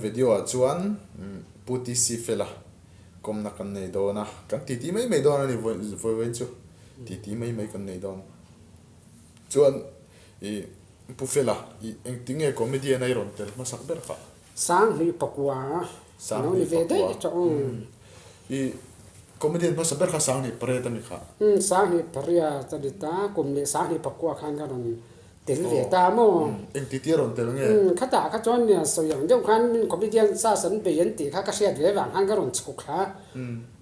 video ah chuan Pu TC Fela kawmna kan nei dawn a, kan titi mai mai dawn a ni vawiin chu titi mai mai kan nei dawn. Chuan ih Pu Fela ih engtinge comedian a i rawn tel hmasak ber kha? Sanghnih pakua a lo ni ve daih tawh ang. Ih comedian hmasa ber kha Sanghnih pariat a ni kha. Umm Sanghnih pariat a ni ta, kum leh Sanghnih pakua khan ka rawn tel ve ta maw? Engti tia rawn tel nge? Umm khatah kha chuan nia sawi ang deuh khan min comedian sas an bei an tih kha ka hriat ve vang khan ka rawn chhuk thla a.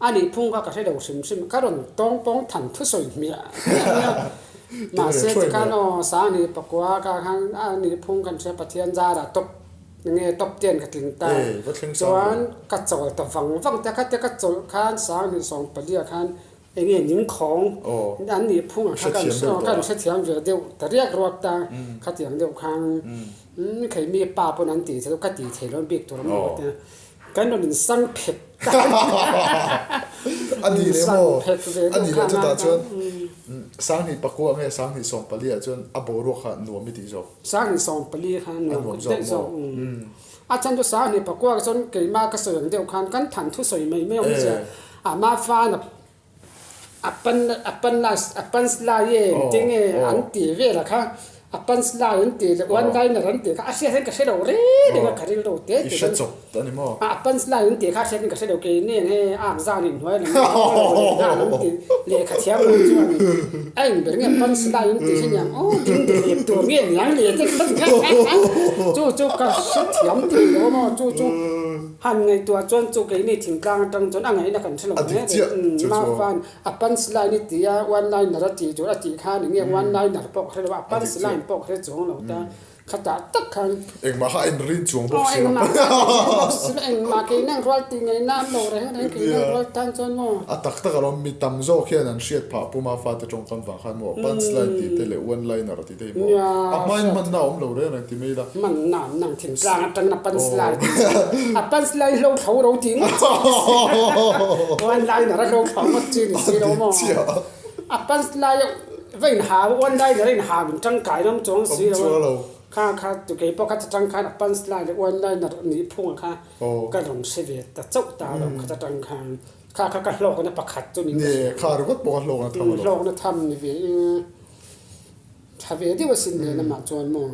A nih phung kha ka hre lo hrim hrim, ka rawn tawng pawng than thusawi hmiah hmiah mai a. Mahse tikhan aw Sanghnih pakua ka khan a nih phung kan hria Pathian zarah tawp Nge top ten ka tling ta. Chuan ka chawl ta vang vang te kha te ka chawlh khan 2014 ah khan enge ning khawng an nih phung ang kha kan hrethiam ve deuh ta riak ruak ta khatiang deuh khan khei mi pa pawn an tih thei ka tih thei lo bik tur maw te kan rawn in sang phet ta A nih leh maw a nih leh chutah chuan 2009 nge 2014 ah chuan a boruak kha nuam i tih zawk. 2014 khan nuam daih zawk. A chhan chu 2009 ah chuan keimah ka sawi ang deuh khan kan than thusawi mai mai awm zia a mafan a pan a pan lai a punch lai e engtin nge an tih vel a kha a punch lai an tih leh one liner an tih kha a hriat hian ka hre lo reng reng a ka rilru te te chuan a punch line an tih kha a hriat hian ka hre lo kei nen he ak zan inhnuai lam a an tih lehkha thiam lo chuan a engber nge punch line an tih hi niang aw ding de lep tur nge niang le te kha chu chu ka hrethiam thei lo a maw chu chu Han ngaihtuah chuan chu keini thingtlang atang chuan a ngaihna kan hre lo hle reng. Mafan a punch line i ti a, one liner a tih tur a tih khan enge one liner pawh ka hre lo a, a punch line pawh ka hre chuang lo ta. Khatah tak khan. Engmah kha a inrin chuang bawk si lo. Engmah kha a inrin bawk si lo, engmah keini ang rual tih ngaihna an lo reng reng keini ang rual tan chuan maw. A tak tak alawm mi tam zawk hian an hriat phah Pu Mafate tawngkam vang khan maw punch line tih te leh one liner tih te hi maw a hmain hmanna a awm lo reng reng ti mai ila. Man nan nang thingtlang atangin a punch line tih chu a punch line hlo thlo ro tih ngawt chi ni si one liner a hlo thlo ngawt chi ni si lo maw a punch line va in ha one liner a in ha in tangkai ram chuang si lo kha kha tu kei pawh kha ta tang khan a punch line leh one liner nih phung kha ka rawn hre ve ta chauh ta lo kha ta tang khan kha kha ka hlawkna pakhat chu ni kha ringawt pawh kha hlawkna tham alawm hlawkna tham ni ve in. Tha ve deuh asin nen amah chuan maw?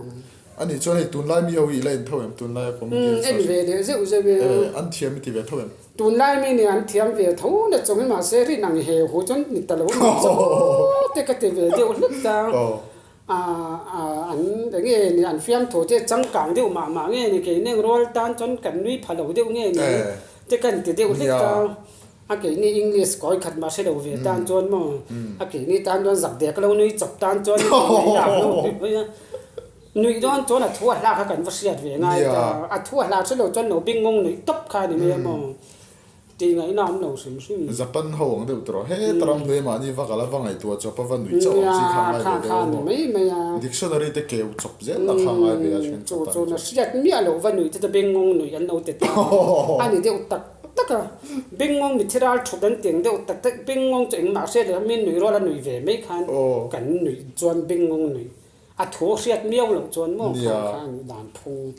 Ani chuan hei tunlai mi ho hi i la en tho em? Tunlai a comedian En ve leh zeuh zeuh e. An thiam i ti ve tho em? Tunlai mi nih an thiam ve tho na chung in mahse rin ang he hu chuan ni ta lo ni chu te ka ti ve deuh hlek ta. An enge ni an fiamthu te changkang deuh mah mah nge ni kei neng rual tan chuan kan nui pha lo deuh nge ni te kan ti deuh hlek ta. A keini English kawi khat mah hre lo ve tan chuan maw, a keini tan chuan zak dek lo nui chawp tan chuan nuih dawn chuan a thu a hla kha kan va hriat ve ngai ta, a thu a hla hre lo chuan lo bing ngawng nuih tawp kha a ni mai a maw tih ngaihna awm lo hrim hrim. Japan ho ang deuh tawh he ta ram hnuai mahni va kal a va ngaihtuah chawp a va nuih chauh ang chi kha ngai ve deuh a maw, dictionary te keu chawp zel la kha ngai ve a then chu chu na hriat miah loh va nuih te chu beng ngawng nuih an lo ti ta a ni deuh tak. Tak a, Bengngawng mithi ral thut an tiang deuh tak tak, Bengngawng chu engmah hriat loh mi nui rual a nui ve mai khan kan nuih chuan Bengngawng nui a thu hriat miau loh chuan maw kha kha an dan phung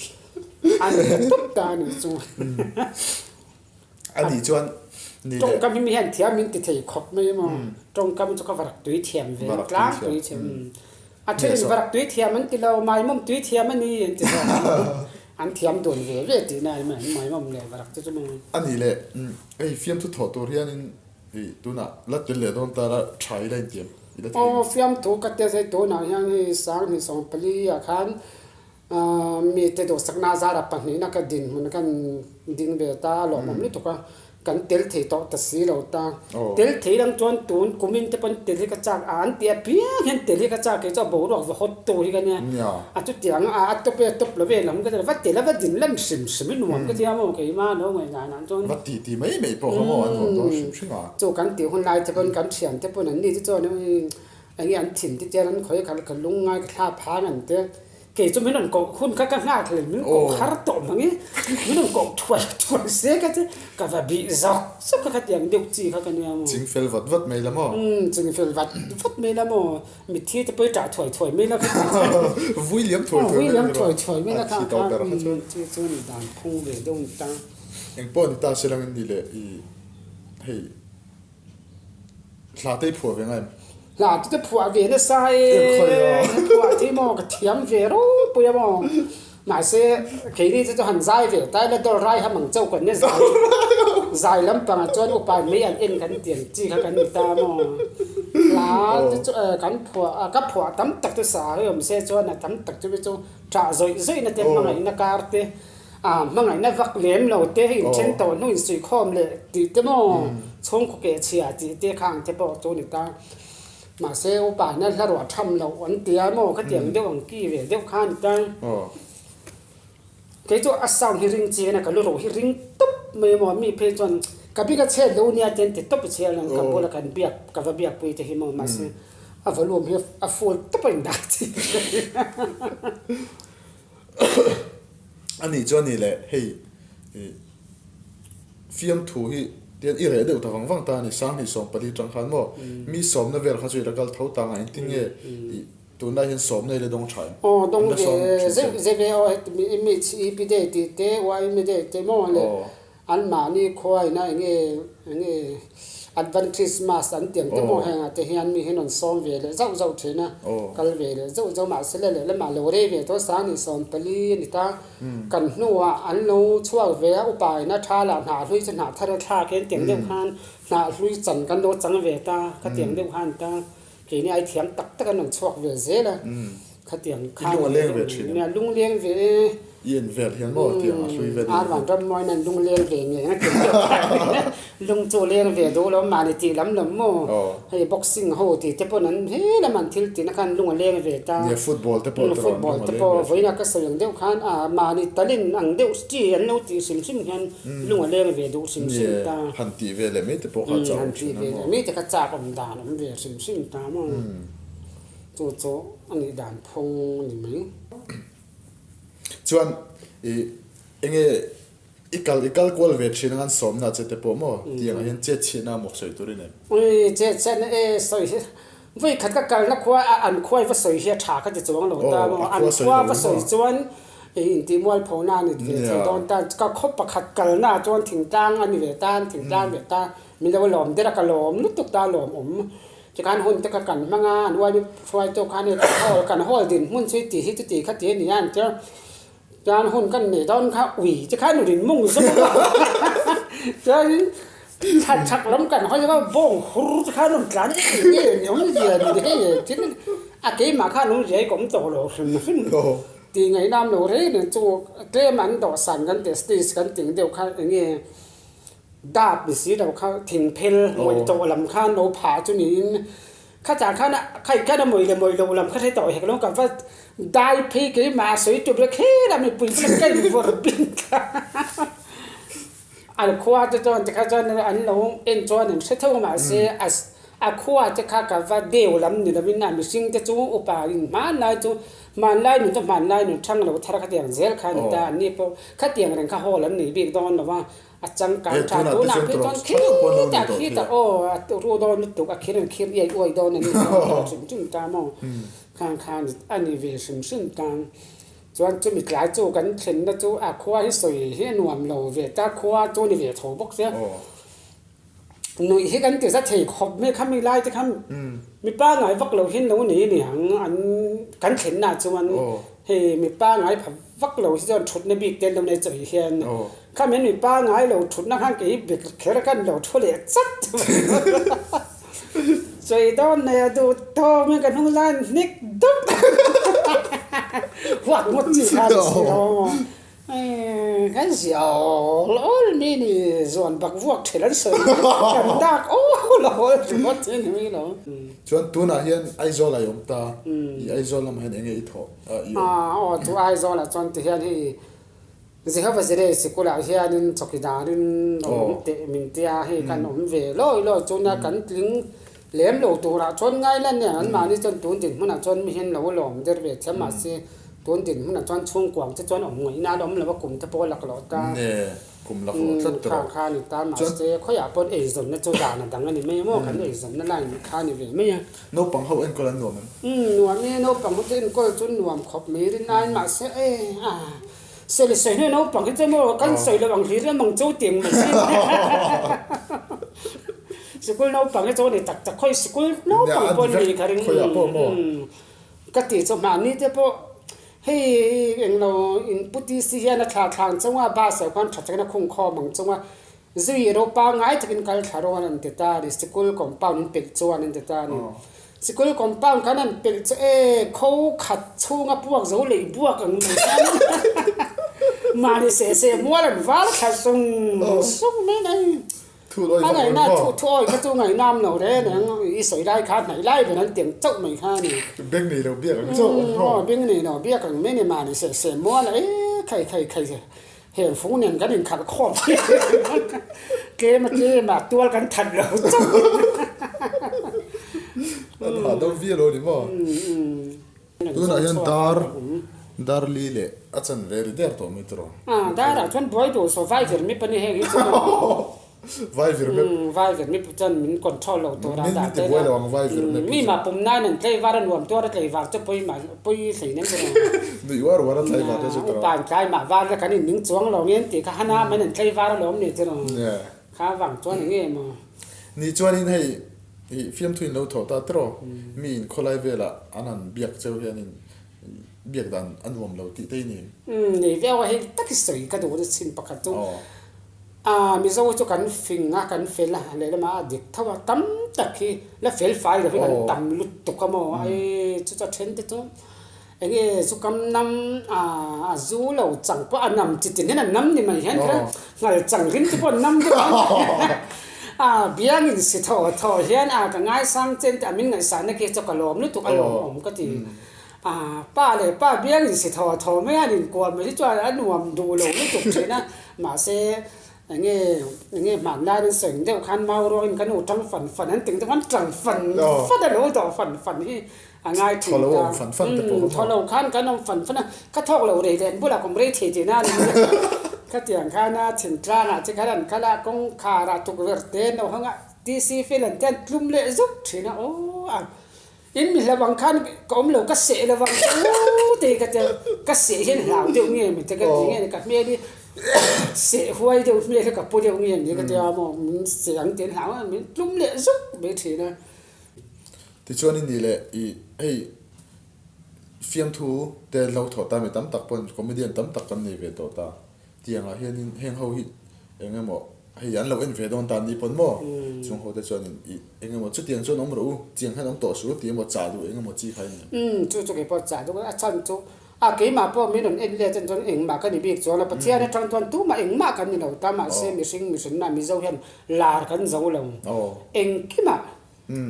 a ni tawp ta a nih chu. A nih chuan ni leh. Tawngkam hi mi hian thiam min ti thei khawp mai maw, tawngkam chu ka varak tui thiam ve, tlang tui thiam. A then varak tui thiam an ti lo, maimawm tui thiam a ni an ti zawk a, an thiam dun ve ve tihna a ni mai, maimawm leh varak chu chu maw. A nih leh, hei fiamthu thawh tur hianin i tunah la tel leh dawn ta la tha ila intiam i la thei. Aw, fiamthu ka test hei tunah hian hei 2024 ah khan mite duhsakna zara pahnihna ka dinhmun kan ding ve ta a lawmawm lutuk a. Kan tel thei tawh ta si lo ta. Tel thei lang chuan tun kumin te pawn tel hi ka chak a, an ti apiang hian tel hi ka chak kei chu a boruak va hawt tu hi ka nia. A chutiang a a tawp e a tawp lo ve lam ka ti lo, va tel a va din lan hrim hrim i nuam ka ti a maw keima lo ngaihdan ah chuan. Va ti ti mai mai pawh kha maw an nuam dawn hrim hrim a. Chu kan tih hun lai te pawn kan thian te pawn an ni te chuan eng nge an thin te chian an khawi khalh ka lung ngai ka thla phang an ti. Kei chu min rawn koh hun kha ka nghak hlel, min koh har tawh mang i, min rawn koh thuai thuai se kha chu ka va bih zawk zawk kha khatiang deuh chi kha ka nia maw. Ching fel vat vat mai la maw? Umm, ching fel vat vat mai la maw? Mitthi te pawh i ṭah thuai thuai mai la kha. Vui liam thuai thuai mai la. Vui liam thuai thuai mai la kha kha chu chu ni dan phung ve deuh ni ta. Eng pawh ni ta se langin ni leh i hei. Hla te i phuah ve ngai em? Hla te te phuah ve nasa e, phuah thei maw ka thiam ve ropui a maw. Mahse keini te chu han zai ve ta ila dawr rai ham ang chauh kan ni zai zai lampangah chuan upa in mei an en kan ti ang chi kha kan ni ta maw. Hla te chu kan phuah ka phuah tam tak chu sa hi awm se chuan a tam tak chu chu ṭah zawih zawihna te hmangaihna kar te A hmangaihna vak lem lo te, inthen tawh hnu insuihkhawm leh tih te maw, chhungkaw keh chhia tih te kha ang te pawh chu ni ta. Mahse, upa hian hla ruah tham loh an ti a maw, khatiang deuh ang ki ve deuh kha a ni ta. Kei chu a sound hi ring chian a, ka lu ro hi ring tawp mai a maw, mi phei chuan ka bik a chhet lo nia te an ti tawp a chhiar ang, ka bula kan biak, ka va biakpui te hi maw, mahse a volume hi a full tawp a indah chi. A nih chuan ni le, hei ih fiamthu hi tian i reh deuh ta vang vang ta a ni, Sanghnih 14 tang khan maw mi sawmna vel kha chu i la kal tho ta ang a, engtin nge ih tunlai hian sawmna i la dawng tha em? Aw dawng ve zeuh zeuh e aw heti mi image i pi day tih te yma day te maw le Anmahni khuaina enge enge Advent Christmas an ti ang te maw hengah te hian mi hian rawn sawm ve leh zauh zauh thin a, kal ve leh zauh zauh mahse le lehlamah lo rei ve tawh Sanghnih 14 a ni ta. Kan hnuah an lo chhuak ve a, upa ina tha lah hnah hlui chu hnah thar a thlak hian tiang deuh khan hnah hlui chan kan lo chang ve ta, khatiang deuh khan ta. Keini ai thiam tak tak an rawn chhuak ve zel a, khatiang khan I lung a leng ve thin em? A lung leng ve e. I en vel hian maw tiang a hlui vel in. Ar van ram mawiin an lung leng ve ngei ang a tiang deuh khan lung chu leng ve duh lo mahni tih lam lam maw hei boxing ho tih te pawn an he lam an thil tihna khan lung a leng ve ta. Nia football te pawh football te pawh vawiin a ka sawi ang deuh khan a mahni talent ang deuh chi an lo tih hrim hrim hian lung a leng ve duh hrim hrim ta. Han tih ve leh mai te pawh kha chak awm thin a maw. Mai te kha chak awm dan awm ve hrim hrim ta maw. Chu chu a nih dan phung a ni mai. Chuan i enge i kal i kal kual ve thin ang an sawmna che te pawh maw tiang ah hian chet chhiatna a mawk sawi tur i nei. Ui chet chhiatna e sawi hi vawi khat ka kalna khua a an khua i va sawi hi a tha ka ti chuang lo ta maw an khua va sawi chuan Intih mualphona a ni ve thei dawn ta. Ka khaw pakhat kalna ah chuan thingtlang a ni ve ta, an thingtlang ve ta. Min lo lawm der a, ka lawm lutuk ta lawm awm. Tikhan hun te kha kan hmang a, an uaimi hruaitu khan hei kan hall, kan hall dinhmun chu i ti hi chuti kha ti a ni a an ti a. Chuan hun kan nei dawn kha ui te khan rin mung zawk a. Chuanin thla chhak lam kan hawi a, bawng hur te khan rawn tlan em em ni awmzia ni hei thil a keimah khan awmzia hi ka awm tawh lo hrim hrim. Tih ngaihnam lo reng reng chu tlem an dawhsan kan tih stage kan tih deuh kha eng nge dap ni si lo kha thing phel mawih tawh lam khan lo phah chu niin khatah khan khaih khan a mawih leh mawih loh lam kha hre tawh hek lo ka va dai phei keimah a sawi tum la kher a mipui bula ka invawrh bin kha an khua te chuan tikha chuan an lo en chuan an hre tho mahse a A khua te kha ka va deu lam ni lovin a mihring te chu upa in hmanlai chu hmanlai nun chu hmanlai nun thang lo thar khatiang zel kha a ni ta, anni pawh khatiang reng kha hawl an nei bik dawn lo va, a changkang tha tunah phei chuan khitah khitah aw a ru dawn lutuk a khir an khir iai uai dawn a ni dawn hrim hrim ta maw khang kha a ni ve hrim hrim ta. Chuan chumi tlai chu kan thlenna chu a khua hi sawi hi a nuam lo ve ta, khua chu a ni ve tho bawk sia. Nuih hi kan ti za thei khawp mai kha mi lai te kha mipa ngai vak lo hian lo nei a ni ang an kan thlenna chuan hei mipa ngai pha vak lo hi chuan thutna bik te an lo nei chawih hian kha men mipa ngai lo thutna khan kei bik kher khan lo thu leh chat sawi dawn nei a duh tawm in ka hnung lai an hnek dup huat ngawt chi kha a ni si lo. Kan ziah awl awl mi ni zuan bak vuak ṭhel an sawi kan dak awl awl ringawt hi ni mai lo. Chuan tunah hian Aizawl ah i awm ta, i Aizawl lamah hian enge i thawh a i awm? Aw chu Aizawl ah chuan tihian hei Jehova Jireh sikulah hianin chawkidarin awm teh min tia hei kan awm ve lawi lawi chuna kan tling lem lo turah chuan ngai lan nen anmahni chuan tun dinhmunah chuan mi hian lo lawm der ve thiam mahse. Tun dinhmunah chuan chhungkuang che chuan awm ngaihna a la awm lo a, kum te pawh a lak loh ta. Nge, kum lak loh tlat tawh. Kha kha a ni ta, mahse khawiah paw'n eizawnna chu dan a dang a ni mai a maw, kan eizawnna line kha a ni ve mai a. Naupang ho enkawl an nuam em? Umm, nuam e, naupang ho chu enkawl chu nuam khawp mai rin aiin mahse e a sawi leh sawi hnuai naupang hi chu maw kan sawi loh ang hlir em ang chu tih ang mai si. Sikul naupang hi chu a ni tak tak khawi sikul naupang pawh an ni ka ring. Umm. Ka tih chu mahni te pawh hei englo in pu TC hian a thla thlang chunga bus ah khuan tha takin a khung khawm ang chunga zui ro pangngai takin kal thla rawn an ti ta a ni sikul compound in pelh chuan an ti ta a ni. Sikul compound khan an pelh chu e kho khat chhunga puak zo lei buak ang mai khan mahni seh seh mual an val thla sung sung mai mai. A ngaihna thu thu awi kha chu ngaihnam lo reng reng i sawi lai kha hnaih lai ber an tiang chauh mai kha a ni. Beng nei lo biak ang chauh an hlawm. Aw beng nei lo biak ang mai ni mahni seh seh mual a e khai khai khai heng fung nen kan inkhalh khawm tlem a tlem a tual kan that lo chauh. An hahdam viau lo ni maw? Tunah hian dar dar li leh a chanve ri der tawh mai tawh. Ah, dar ah chuan buai duh saw vai vir mi pahnih heng hi chu Vai vir map. Vai vir mi chuan min control lo tur a dah te buai lo ang vai vir map. Mi mah pum nan an tlei var a nuam tuar a tlei var chu pui mah pui hlei nem chu. Nuih uar uar a tlei var te chu tawh. Upa an tlai mah var la kan in ning chuang lo nge an tih kha hana man an tlei var alawm ni chu. Kha vang chuan eng nge maw. Ni chuanin hei I fiamthu in lo thawh ta tiraw? Mi in khawlai velah an han biak cheu hianin biak dan a nuam lo tih te i ni. Umm nei viau a hei tak i sawi ka duh na chin pakhat chu a Mizo chu kan fing a kan fel a lehlamah a dik tho a tam tak hi la fel fai lo hi kan tam lutuk a maw ai chu chu a then te chu enge zu kam nam a zu lo chang pawh a nam chi tin hian a nam ni mai hian kha nghal chang rim te pawh an nam deuh a biang in si thaw thaw hian a ka ngaisang chen te a min ngaihsan na khi chu ka lawm lutuk a lawm awm ka ti a pa leh pa biang in si thaw thaw mai a an inkuah mai hi chuan a nuam duh lo lutuk thin a mahse Enge enge hmanlai an sawi deuh khan mau ruangin kan u tang fan fan an ting deuh khan tang fan fan a lo dawh fan fan hi a ngai thin ta. Umm thaw lo khan kan awm fan fan a, ka thawk lo rei leh an bulah ka awm rei thei tihna a ni mai a. Khatiang khan a thingtlangah te khan an kal a, kawngkharah tukverh te an lo hawng a, TC fel an te an tlum leh zuk thin a, aw a In mi hlau ang khan ka awm lo, ka seh lo vang che u tih ka ti a, ka seh hian hlau deuh nge maw te ka ti nge ni, ka hmel hi seh huai deuh hmel hi ka pu deuh nge ni ka ti a maw, min seh ang tih an hlau a, min tlum leh zuk mai thin a. Tichuan i nih leh i hei fiamthu te lo thawh ta mi tam tak pawhin comedian tam tak kan nei ve tawh ta. Tiangah hianin heng ho hi eng emaw hei an lo en ve dawn ta ni pawn maw? Chung ho te chuanin ih eng emaw chutiang chuan awm rawh u, chiang hian awm tawh suh u tih emaw chah duh eng emaw chi kha i ni. Umm chu chu kei pawh chah duh a chhan chu a keimah pawh min rawn en let chuan engmah ka ni bik chuan a Pathian atang chuan tumah engmah kan ni lo ta mahse mihring mihrinna Mizo hian lar kan zo lo engkimah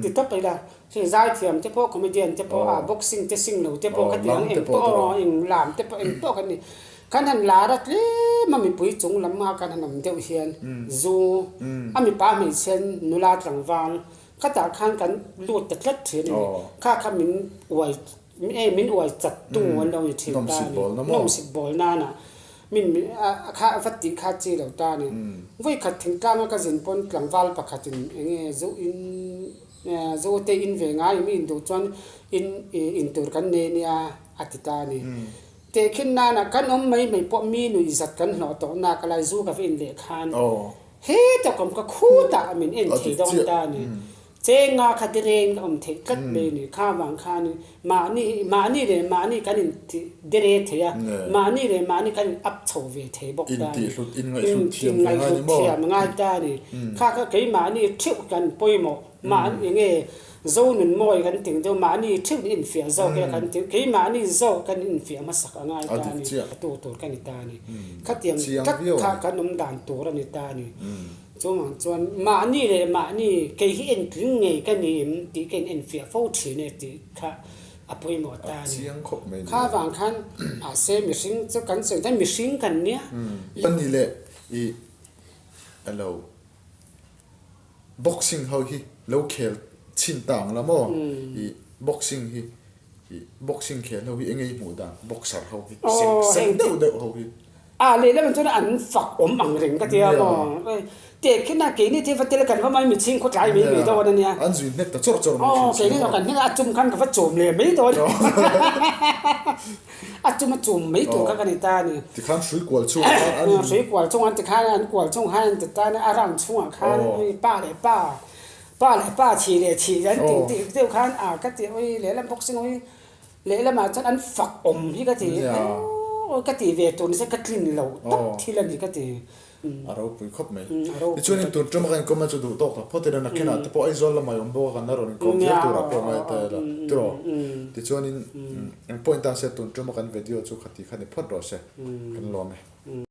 Ti tawp ila, hei zaithiam te pawh, comedian te pawh, ah boxing te sing lo te pawh ka ti ang, eng pawh aw, eng lam te pawh eng pawh kan ni. Kan han lar a tlem a mipui chung lam a kan han awm deuh hian zu a mipa hmeichhia nula tlangval khatah khan kan lut ta tlat thin a ni. Kha kha min uai e min uai chat tu an lo ni thin ta a ni. Nawmsit bawl nana min kha va tih kha chi lo ta a ni. Vawikhat thingtlang a ka zin pawn tlangval pakhatin eng nge zu in zu te in ve ngai mi induh chuan in in tur kan nei nia a ti ta a ni. Tehkhin nana kan awm mai mai pawh mi nuih zat kan hlawh tawh nak a lai zu ka va in leh khan hetah ka awm ka khutah min en thei dawn ta a ni. Chenga kha direng a awm theih tlat mai a ni. Kha vang khanin mahni mahni leh mahni kan in dire thei a, mahni leh mahni kan in up chho ve thei bawk ta a ni. Inngaihhlut thiam a ngai ta a ni. Kha kha keimahni theuh kan pawimawh. Mahni enge zo nun mawi kan ting deuh mahni theuh in infiah zawk ila kan ti keimahni zawk kan infiah hmasak a ngai ta a ni. Tu tur ka ni ta a ni. Khatiang tlat kha kan awm dan tur a ni ta a ni. Chungah chuan mahni leh mahni kei hi entling ngei ka ni em tih ka in enfiah fo thin e tih kha a pawimawh ta a ni. Kha vang khan mahse mihring chu kan sawi hian mihring kan nia. Ka ni leh i alo boxing ho hi lo khel chhin ta ang la maw i boxing hi. I boxing khel ho hi enge i hmuh dan boxer ho hi sek sek deuh deuh ho hi. A lehlam chuan an fak awm ang reng ka tia maw. Tehkhin a keini te va tel kan va mai mitchhing khaw tlai mai mai dawn a nia. An zui hnek ta chawr chawr mai thin si. Keini kan hnek a chum khan ka va chum leh mai dawn. A chum a chum mai tur kha ka ni ta a ni. Tikhan hrui kual chungah khan an in. Hrui kual chungah tikhan an kual chung khan an ti ta a nia a round chhungah khan pa leh pa. Pa leh pa chhi leh chhi an tih tih deuh khan a ka ti ui lehlam bawk sin ui lehlamah chuan an fak awm hi ka ti aw ka ti ve tur nise ka tlin lo tak thil a ni ka ti. A ropui khawp mai. Tichuanin tun ṭuma kan inkawm a chu duh tawk ta phawt ila nakhinah te pawh Aizawl lamah i awm bawk a kan la rawn inkawm zel turah pawh ngai ta ila tiraw. Tichuanin eng pawhin ta se tun ṭuma kan video chu khati kha ni phawt rawh se kan lawm e.